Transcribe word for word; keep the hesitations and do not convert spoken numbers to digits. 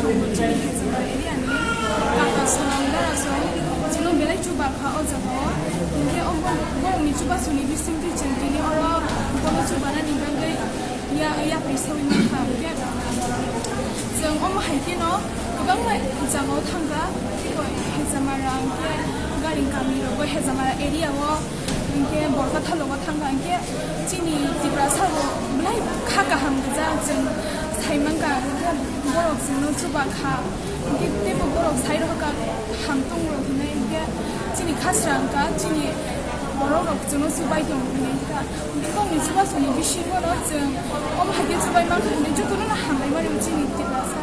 Chini Hezamara area ni kaka Sonam Dara song chwng belai chuba kha o jaga o. Hinkhe o bo-, borokni chubasongni bisingtwi chwng tini oro bono chubanani bagwi ya-, yapri saui mankha. Hinkhe chwng omo hai kheno kwbangma jagao thangkha, tei Hezamara hinkhe Garing kami rogo Hezamara area o. Hinkhe Borkathalogo thangkha, hinkhe chini Tiprasa bo belai kha kaham gajak, chwng saimankha, hinkhe borok chwngno chuba kha, hinkhe teibo borok sai rohorkha ham tongrok hinwi, hinkhe chini khasra wngkha, chini borok rok chwngno chubai tongo hinwi wngkha. Hinkhe bongni chubasongni bisingo no chwng omo hai khe chubai mankha hinwi jotono no hambai mani chini Tiprasa.